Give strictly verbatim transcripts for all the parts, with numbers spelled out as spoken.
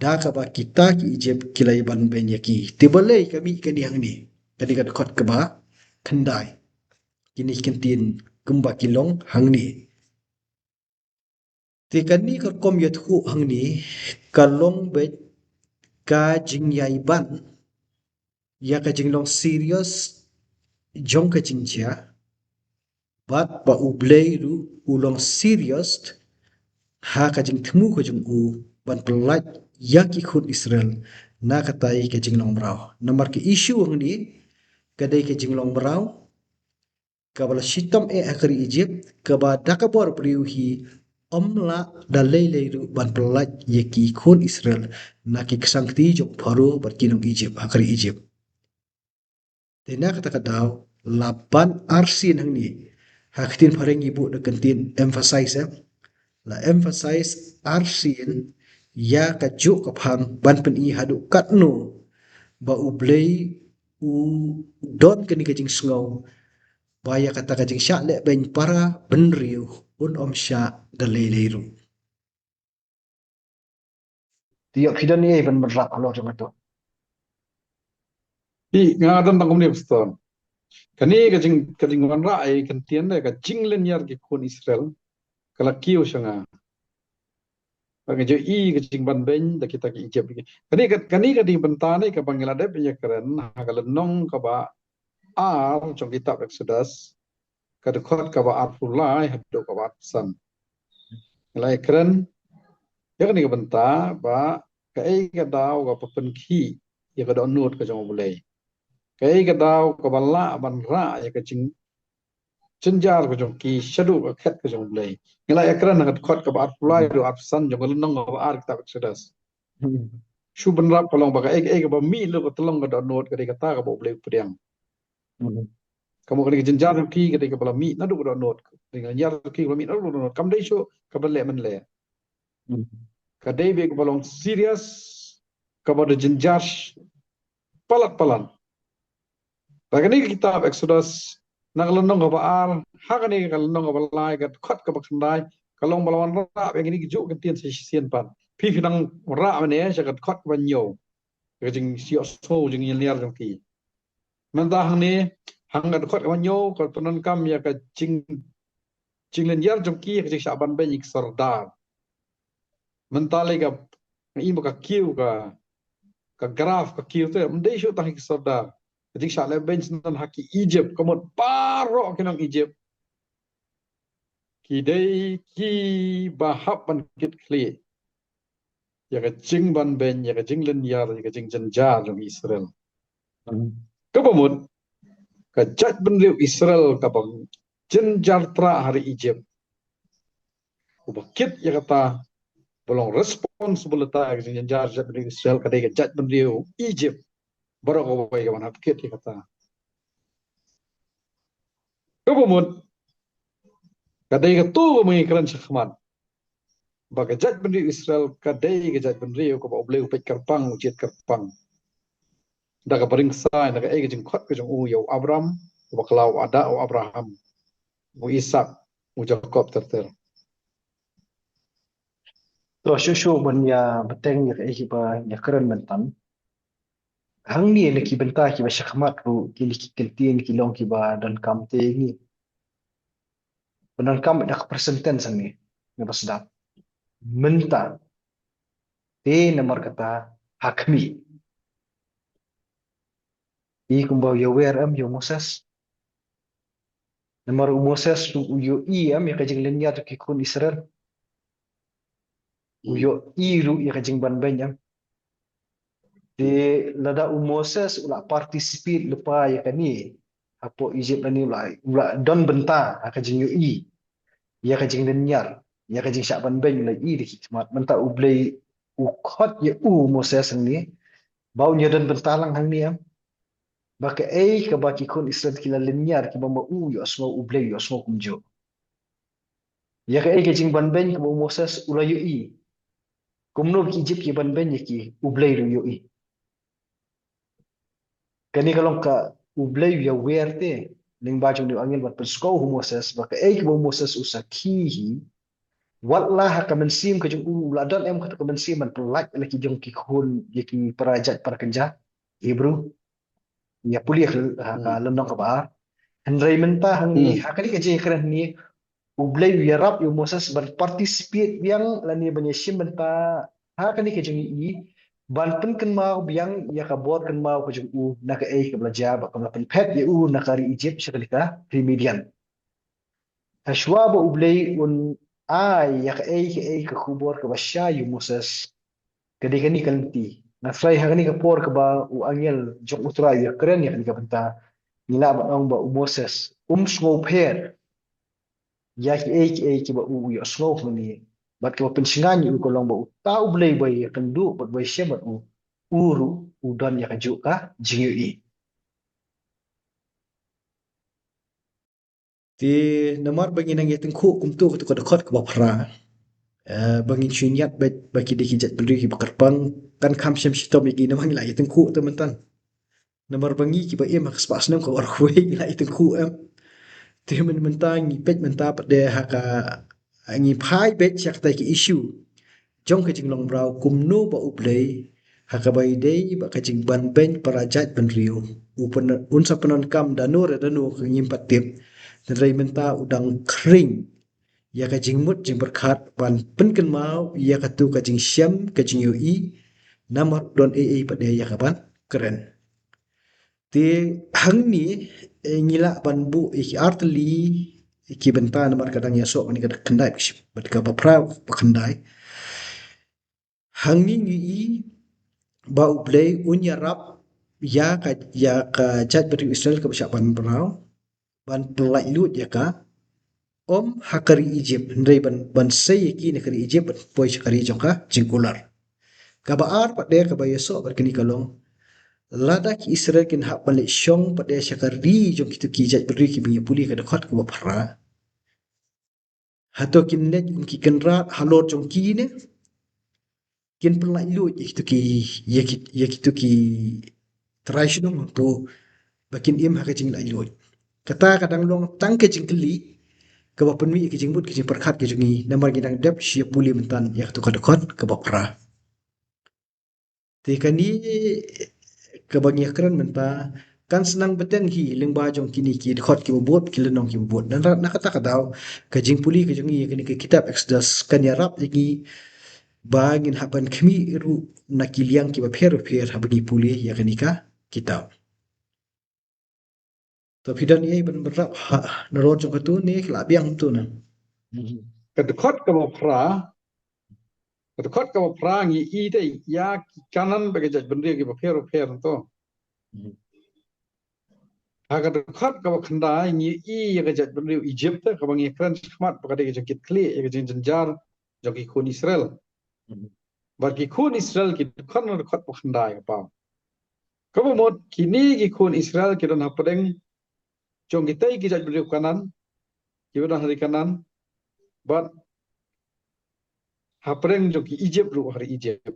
ha kaba kita ki Ijipt ki la ïa ban beiñ ïa ki. Te balei ka mih kane hangne? Kane ka dkhot kaba khyndai. Kine ki ktien kumba ki long hangne. Te kane ka rukom ïathuh hangne ka long beit ka jingïaiban ïa ka jinglong serious jong ka jingjia, bad ba U Blei ruh u long serious ha ka jingthmu ka jong u ban pyllait ïa ki khun Israel na katai ka jinglong mraw. Namar ka issue hangne ka dei ka jinglong mraw kaba la shitom eh ha ka ri Ijipt, kaba da ka bor briew hi ym lah da lei lei ruh ban pyllait ïa ki khun Israel na ki ksang kti jong Pharaoh bad ki nong Ijipt ha ka ri Ijipt. Te na kata ka daw la ban arsien hangne, ha ka ktien phareng ngi buh da ka ktien emphasize, eh. La emphasize arsien ïa kajuh ka phang ban pyni haduh katno ba U Blei u don kane ka jingsngew ba ïa kata ka jingshah leh beiñ para bynriew un ym shah da lei lei ruh. Te ïoh phi don ei ban wanrah halor jong kato? Te nga don tang kumne, Pastor. Kane ka jing, ka jingwanrah ei ka ktien, ka jinglynñiar ki khun Israel ka la kiew sha nga. Ba nga ju i ka jingbanbeiñ da kita ki Ijipt. Kane ka, kane ka dei bynta ne kaba ngi la dep ïakren ha ka lynnong kaba ar jong kitab Exodus, ka dkhot kaba arphew lai haduh kaba arphew san. Ngi la ïakren ïa kane ka bynta ba kaei ka daw kaba pynkhih ïa ka dohnud ka jong U Blei. Kaei ka daw kaba lah ban rah ïa ka jing, jynjar ka jong ki shaduh ka khet ka jong U Blei. Ngi la ïakren ha ka dkhot kaba arphew lai haduh arphew san jong ka lynnong kaba ar kitab Exodus. Hmm. Shu bynrap ka long ba kaei kaei kaba mih lut ka tyllong ka dohnud ka dei kata kaba U Blei u pdiang. Hmm. Ka mut kane ka jynjar jong ki ka dei kaba la mih naduh ka dohnud. Ka dei ka jynjar jong ki kaba la mih naduh ka dohnud. Kam dei shuh kaba leh mynleh. Hmm. Ka dei beit kaba long serious, kaba da jynjar palat palat. Ba kane ka kitab Exodus, na ka lynnong kaba ar, ha kane ka lynnong kaba lai, ka dkhot kaba khyndai, ka long ba la wanrah ïa kine kijuh ki ktien sa shisien pat. Phi phi nang wanrah mynne sha ka dkhot kaba hynñiew. Ka jingïohsngew, jinglynñiar jong ki. Mynta hangne, ha ka dkhot kaba hynñiew, ka pyndonkam ïa ka jing, jinglynñiar jong ki, ka jingshah banbeiñ ïa ki sordar. Mynta lei ka, nga i ba ka kiew ka, ka graph ka kiew te, ym dei shuh tang ïa ki sordar. Ka jingshah leh beiñ syndon ha ki Ijipt, ka mut baroh ki nong Ijipt ki dei kiba hap ban kit khlieh ïa ka jingbanbeiñ, ïa ka jinglynñiar, ïa ka jingjynjar jong Israel. Hmm. Kaba mut, ka jaitbynriew Israel kaba jynjar trah ha ri Ijipt, uba kit ïa kata, ba long responsible ïa ka jingjynjar jaitbynriew Israel, ka dei ka jaitbynriew Ijipt. Baroh kawei ka ban hap kit ïa kata. Kaba mut, ka dei kato kaba ngi kren shakhmat, ba ka jaitbynriew Israel ka dei ka jaitbynriew kaba U Blei u peit kyrpang, u jied kyrpang. Da kaba ring ksai na kaei ka jingkhot ka jong u ïa u Abram, u bakla u Ada, u Abraham, u Isak, u Jakob ter ter. To shuh shuh ban ïa bteng ïa kaei kiba ïakren mynta. Hangne na ki bynta kiba shakhmat ruh kine ki kyntien ki long kiba donkam te ngi. Ba donkam da ka present tense hangne, ngi ba sdang. Mynta. Te namar kata ha khmih. I kumba u ïawer em ïa u Moses. Namar u Moses ruh u ïohi em ïa ka jinglynñiar ki khun Israel. U ïohi ruh ïa ka jingbanbeiñ em. Te lada u Moses u la participate lypa ïa kane hapoh Egypt lane u la, u la don bynta ha ka jingïohi ïa ka jinglynñiar, ïa ka jingshah banbeiñ, u la ïohi da ki khmat. Mynta U Blei u khot ïa u Moses hangne ba un ïa don bynta lang hangne em. Ba kaei kaba ki khun Israel ki la lynñiar, kiba ma u ïohsngew, U Blei u ïohsngew kumjuh. Ïa kaei ka jingbanbeiñ kaba u Moses u la ïohi. Kumno ki Egypt ki banbeiñ ïa ki, U Blei ruh u ïohi. Kane ka long ka U Blei u ïawer te lyngba jong une u angel ban pynsngew ha u Moses ba kaei kaba u Moses u sakhi hi, Wat la ha ka mynsiem ka jong u, u la don em kato ka mynsiem ban pyllait la ki jong ki khun, ïa ki para jait para kynja Hebru, ïa pule ha ka, ha ka lynnong kaba ar. Hynrei mynta hangne, ha kane ka jingïakren hangne, U Blei u ïarap ïa u Moses ban participate biang lane ban ïashim bynta ha kane ka jingïohi, ban pynkynmaw biang ïa ka bor kynmaw ka jong u na kaei kaba la jia bad kaba la pynphet ïa u na ka ri Egypt sha kane ka ri Midian. Hashwa ba U Blei un ai ïa kaei kaei ka khubor kaba shai ïa u Moses, ka dei kane ka lynti. Nga tharai ha kane ka por kaba u angel jong U Trai u ïakren ïa kane ka bynta, ngi lah ban ong ba u Moses um sngewpher ïa kiei kiei kiba u, u ïohsngew hangne. Bad kaba pynshngaiñ ïa u ka long ba uta U Blei uba ïakynduh bad uba ïashem bad u, u ruh u don ïa kajuh ka jingïohi. Te namar ba ngi nang ïatyngkhuh kumto kato ka dkhot kaba phra, eh, ba ngin shu ñiad beit ba ki dei ki jaitbynriew kiba kyrpang, kan kham shem shitom ïa ngi namar ngi la ïatyngkhuh te mynta. Namar ba ngi kiba im ha ka spah snem kaba arphew wei ngi la ïatyngkhuh em. Te myn-, mynta ngi peit mynta pat de ha ka, ngi phai beit sha katei ka issue jong ka jinglong mraw, kumno ba U Blei ha kaba ïadei bad ka jingbanbeiñ para jaitbynriew u pyn-, un sa pyndonkam dano re dano ka ngim pat tip. Hynrei mynta u dang khring ïa ka jingmut jingpyrkhat ban pynkynmaw ïa kato ka jingshem ka jingïohi, namar don ei ei pat de ïa kaban kren. Te hangne, eh, ngi lah ban buh ïa ki artylli ki bynta namar ka dang ïasoh kane ka khyndai bad kaba phra bad khyndai. Hangne ngi ïohi ba U Blei un ïarap ïa ka, ïa ka jaitbynriew Israel kaba shah ban mraw ban pyllait luid ïa ka, ym ha ka ri Egypt, hynrei ban, ban sei ïa ki na ka ri Egypt ban poi sha ka ri jong ka jingkular. Kaba ar pat de kaba ïasoh bad kane ka long, lada ki Israel kin hap ban leit shong pat de sha ka ri jong kito ki jaitbynriew kiba ngi pule ka dkhot kaba phra, hato kin leit kum ki kynrad halor jong ki ne kin pyllait luid ïa kito ki, ïa ki, ïa kito ki trai shnong, hato ba kin im ha ka jinglait luid? Kata ka dang long tang ka jingkylli kaba pynmih ïa ka jingmut ka jingpyrkhat ka jong ngi namar ngi dang dep shu ïa pule mynta ïa kato ka dkhot kaba phra. Te kane kaba ngi ïakren mynta kan sdang bteng hi lyngba jong kine ki dkhot kiba bud, ki lynnong kiba bud. Na, na kata ka daw ka jingpule ka jong ngi ïa kane ka kitab Exodus kan ïarap ïa ngi ba ngin hap ban khmih ruh na ki liang kiba pher bapher haba ngi pule ïa kane ka kitab. To phi don ei ban bynrap ha, na rot jong kato ne ki la biang to na. Ka dkhot kaba phra, ka dkhot kaba phra ngi i te ïa ki Kanaan bad ka jaitbynriew kiba pher bapher to. Ha ka dkhot kaba khyndai ngi i ïa ka jaitbynriew Egypt kaba ngi kren shakhmat ba ka dei ka jingkitkhlieh ïa ka jingjynjar jong ki khun Israel. Bad ki khun Israel ki dkhot na dkhot ba khyndai ka paw. Kaba mut kine ki khun Israel ki don hapdeng jong kitei ki jaitbynriew Kanaan, kiba don ha ri Kanaan, bad hapdeng jong ki Egypt ruh ha ri Egypt.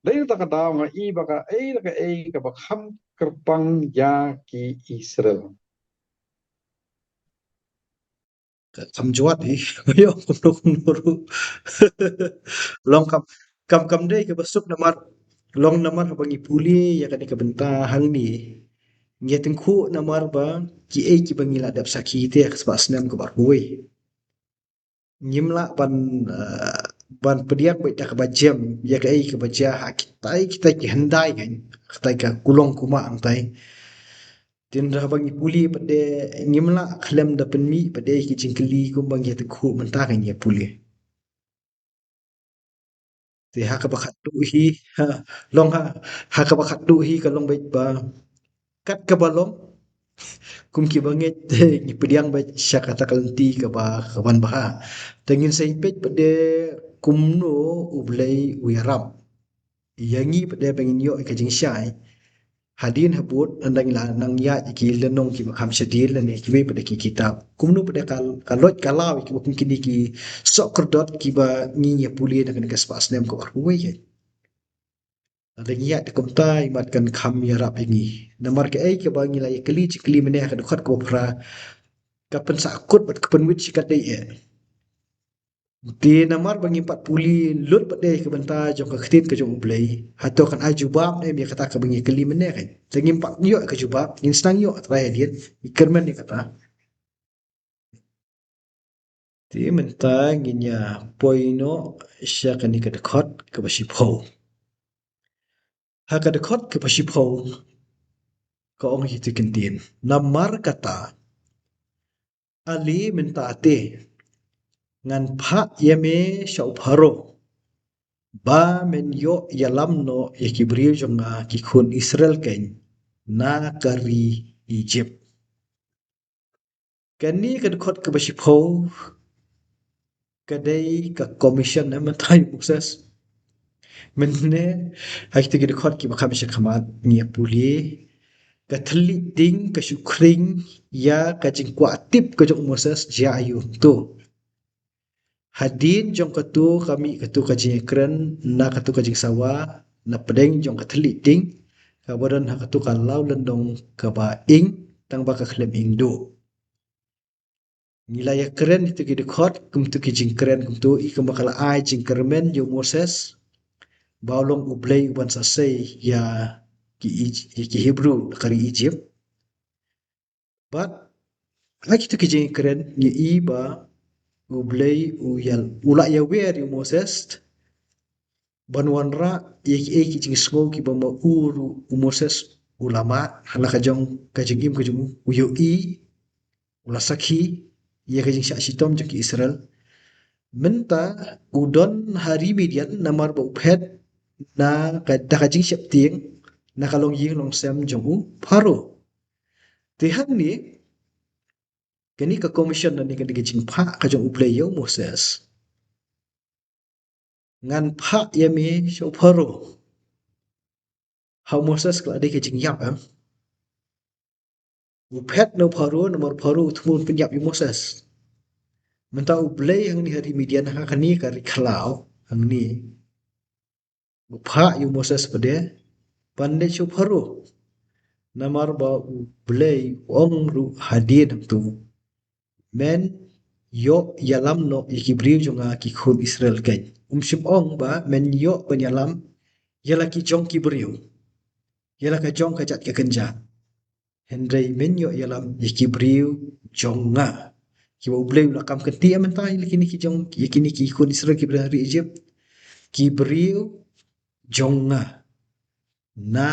Dei na kata ka daw nga i ba kaei la kaei kaba kham kyrpang ïa ki Israel. Ka kham jwat hi, ïoh kumno kumno ruh. Long kam, kam, kam dei kaba suk namar, long namar haba ngi pule ïa kane ka bynta hangne, ngi ïatyngkhuh namar ba kiei kiba ngi la dep sakhi te ha ka spah snem kaba arphew wei. Ngim lah ban, eh, ban pdiang beit da kaba jem ïa kaei kaba jia ha kitai kitai ki hyndai, kan, kitai ka kulong kumba hangtai. Te hynrei haba ngi pule pat de ngim lah khlem da pynmih pat de ki jingkylli kumba ngi ïatyngkhuh mynta ka ngi pule. Te ha kaba khatduh hi, ha, long ha, ha kaba khatduh hi ka long beit ba kat kaba long kum kiba ngeit ngi pdiang beit sha kata ka lynti kaba, kaban bha. Te ngin sa ïa peit pat de kumno U Blei u ïarap ïa ngi pat de ba ngin ïoh ïa ka jingshai. Hadien habud ynda ngi la nang ïaid ïa ki lynnong kiba kham shadien lane kiwei pat de ki kitab, kumno pat de ka, ka loit ka law ïa kiba kum kine ki sohkyrdot kiba ngi ïa pule na kane ka spah snem kaba arphew wei. Lada ngi ïaid kumta i mat kan kham ïarap ïa ngi. Namar kaei kaba ngi la ïa kylli jingkylli mynne ha ka dkhot kaba phra ka pynsahkut bad ka pynwit shi katdei eh. Te namar ba ngim pat pule lut pat de ka bynta jong ka ktien ka jong U Blei, hato kan ai jubab ne em ïa kata kaba ngi kylli mynne kan? Te ngim pat ïoh ka jubab, ngin sdang ïoh trai hadien, ngi kyrmen ïa kata. Te mynta ngin ïa poi noh sha kane ka dkhot kaba shiphew. Ha ka dkhot kaba shiphew ka ong hi te kyntien. Namar kata, ale mynta te ngan phah ïa me sha u Pharaoh, ba men ïoh ïalam noh ïa ki briew jong nga ki khun Israel kein na ka ri Egypt. Kane ka dkhot kaba shiphew ka dei ka commission na mynta ïa u Moses. Mynne ha kito ki dkhot kiba kham sha khmat ngi ïa pule ka thylliej ding ka shu khring ïa ka jingkwah tip ka jong u Moses jia aïu to. Hadien jong kato ka mih kato ka jingkren na kato ka jingsawa na pdeng jong ka thylliej ding kaba don ha kato ka law lyndong kaba ing tang ba ka khlem ing duh. Ngi la ïa kren ito ki dkhot kumto ki jingkren kumto i kumba ka la ai jingkyrmen ïa u Moses ba u long U Blei uban sa sei ïa ki Ij-, ïa ki Hebru na ka ri Egypt. Bad ha kito ki jingkren ngi i ba U Blei u ïa, u la ïawer ïa u Moses ban wanrah ïa ki, ïa ki jingsngew kiba ma u ruh u Moses u la mad ha la ka jong ka jingim ka jong u, u ïohi, u la sakhi ïa ka jingshah shitom jong ki Israel. Mynta u don ha ri Midian namar ba u phet na ka, da ka jingsheptieng na ka longïing longsem jong u Pharaoh. Te hangne kane ka commission lane kane ka jingphah ka jong U Blei ïa u Moses. Ngan phah ïa me sha u Pharaoh. Ha u Moses ka la dei ka jingïap em. U phet na u Pharaoh namar u Pharaoh u thmu pynïap ïa u Moses. Mynta U Blei hangne ha ri Midian ha kane ka ri khlaw hangne u phah ïa u Moses pat de ban leit sha u Pharaoh. Namar ba U Blei u ong ruh hadien hangto, men ïoh ïalam noh ïa ki briew jong nga ki khun Israel kein. Um shym ong ba men ïoh ban ïalam ïa la ki jong ki briew, ïa la ka jong ka jait ka kynjat. Hynrei men ïoh ïalam ïa ki briew jong nga kiba U Blei u la kam kynti ïa mynta ïa kine ki jong, ïa kine ki khun Israel kiba don ha ri Egypt, ki briew jong nga na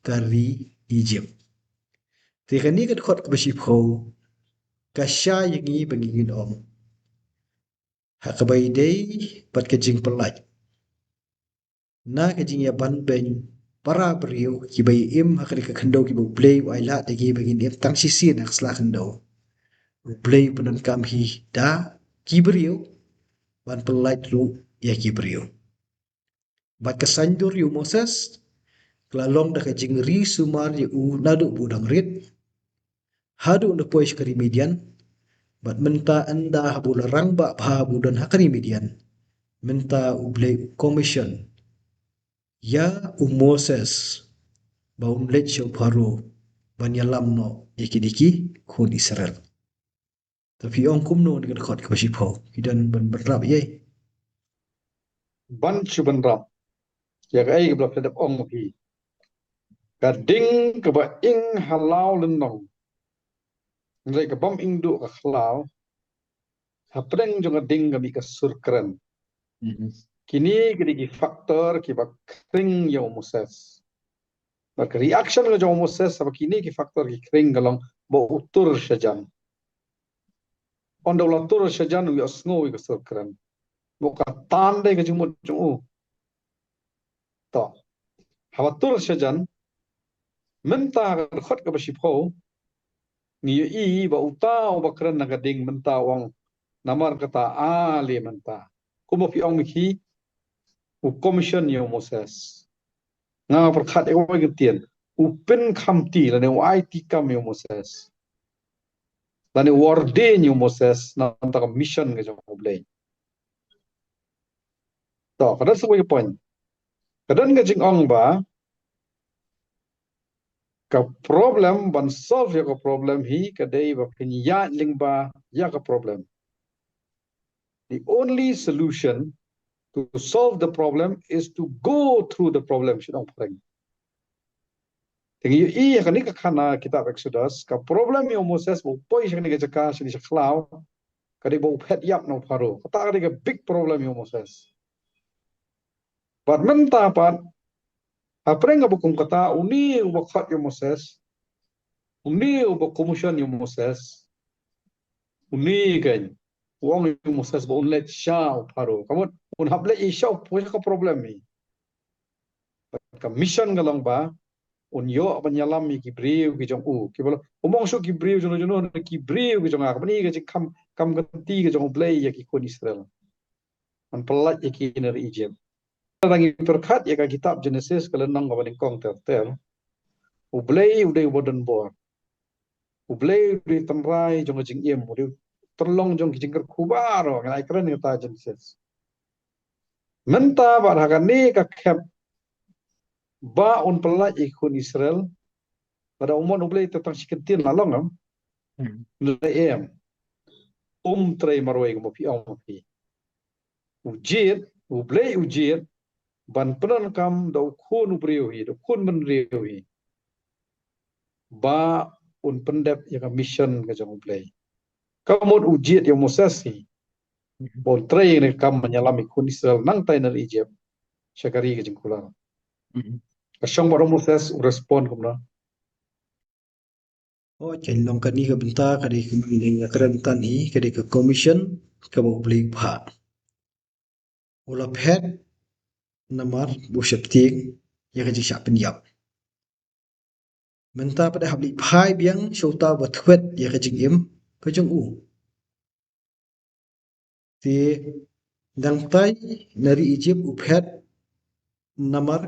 ka ri Egypt. Te kane ka dkhot kaba shiphew ka shai ïa ngi ba ngin ong ha kaba ïadei bad ka jingpyllait na ka jingïabanbeiñ para briew kiba im ha kane ka khyndew kiba U Blei u ailad ïa ngi ba ngin im tang shisien ha ka sla khyndew. U Blei u pyndonkam hi da ki briew ban pyllait ruh ïa ki briew. Bad ka saiñdur ïa u Moses ka la long da ka jingri sumar ïa u naduh ba u dang rit haduh u la poi sha ka ri Midian. Bad mynta ynda haba u la rangbah bha ba u don ha ka ri Midian, mynta U Blei u commission ïa u Moses ba un leit sha u Pharaoh ban ïalam noh ïa kine ki khun Israel. Te phi ong kumno na ka dkhot kaba shiphew, phi don ban bynrap ïa i? Ban shu bynrap ïa kaei kaba la phi dep ong ma phi. Ka ding kaba ing ha law lynnong, hynrei ka bym ing duh ka khlaw. Hapdeng jong ka ding ka mih ka sur kren. Mhm. Kine ki dei ki factor kiba khring ïa u Moses. Bad ka reaction ka jong u Moses haba kine ki factor ki khring ka long ba u tur shajan. Ynda u la tur shajan u ïohsngew ïa ka sur kren. Ba ka tan dei ka jingmut jong u. To. Haba tur shajan, mynta ka dkhot kaba shiphew ngi ïohi ba uta uba kren na ka ding mynta u ong, namar kata ale mynta. Kumba phi ong ma phi, u commission ïa u Moses. Nga pyrkhat ïa kawei ka ktien, u pynkhamti lane u aiti kam ïa u Moses. Lane u ordain ïa u Moses na ka bynta ka mission ka jong U Blei. To, ka don sa kawei ka point. Ka don ka jingong ba ka problem, ban solve ïa ka problem hi ka dei ba phin ïaid lyngba ïa ka problem. The only solution to solve the problem is to go through the problem, shu ong phareng. Te ngi ïohi ha kane ka khana kitab Exodus, ka problem ïa u Moses ba u poi sha kane ka jaka shane sha khlaw, ka dei ba u phet ïap na u Pharaoh. Kata ka dei ka big problem ïa u Moses. Bad mynta pat, hapdeng kaba kum kata, une uba khot ïa u Moses, une uba commission ïa u Moses, une keiñ u ong ïa u Moses ba un leit sha u Pharaoh. Ka mut un hap leit sha u Pharaoh, sha ka problem hi. Bad ka mission ka long ba un ïoh ban ïalam ïa ki briew ki jong u. Kiba long, um ong shuh ki briew jong u, jong u, ki briew ki jong nga. Kaba ni ka jingkam, kam kynti ka jong U Blei ïa ki khun Israel. Ban pyllait ïa ki na ri Egypt. Lada ngi pyrkhat ïa ka kitab Genesis ka lynnong kaba nyngkong ter ter, U Blei u dei uba don bor. U Blei u dei tynrai jong ka jingim, u dei tynlong jong ki jingkyrkhu baroh, ngi la ïakren ïa kata Genesis. Mynta bad ha kane ka khep ba un pyllait ïa ki khun Israel, lada u mon U Blei te tang shi kyntien la long em. Hmm. Lada em, um trei marwei kumba phi ong ma phi. U jied, U Blei u jied ban pyndonkam da u khun u briew hi, da u khun bynriew hi, ba un pyndep ïa ka mission ka jong U Blei. Ka mut u jied ïa u Moses hi ba un trei ïa kane ka kam ban ïalam ïa ki khun Israel nangtai na ri Egypt sha ka ri ka jingkular. Mhm. Ka shong bad u Moses u respond kumno? Oh, ka long kane ka bynta ka dei kumne, nga kren tang hi, ka dei ka commission kaba U Blei u phah. U la phet namar ba u sheptieng ïa ka jingshah pynïap. Mynta pat hap leit phai biang sha uta uba thwet ïa ka jingim ka jong u. Te nangtai na ri Egypt u phet namar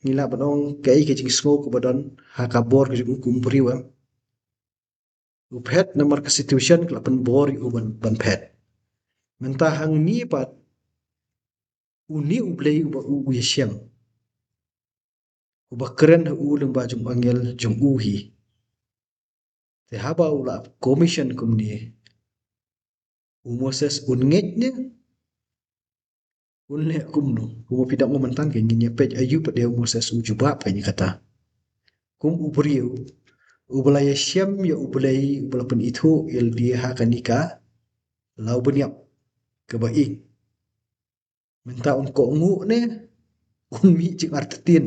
ngi lah ban ong kaei ka jingsngew kaba don ha ka bor ka jong u kum u briew em. U phet namar ka situation ka la pynbor ïa u ban, ban phet. Mynta hangne pat une U Blei uba u, u ïashem, uba kren ha u lyngba jong u angel jong u hi. Te haba u la commission kumne, u Moses un ngeit ne un leh kumno? Kumba phi dang ong mynta, ngin ïa peit aïu pat de u Moses u jubab ïa kata. Kum u briew uba la ïashem ïa U Blei, uba la pynithuh ïa lade ha kane ka law bniap kaba ïeit. Mynta un kohnguh ne un mih jingartatien?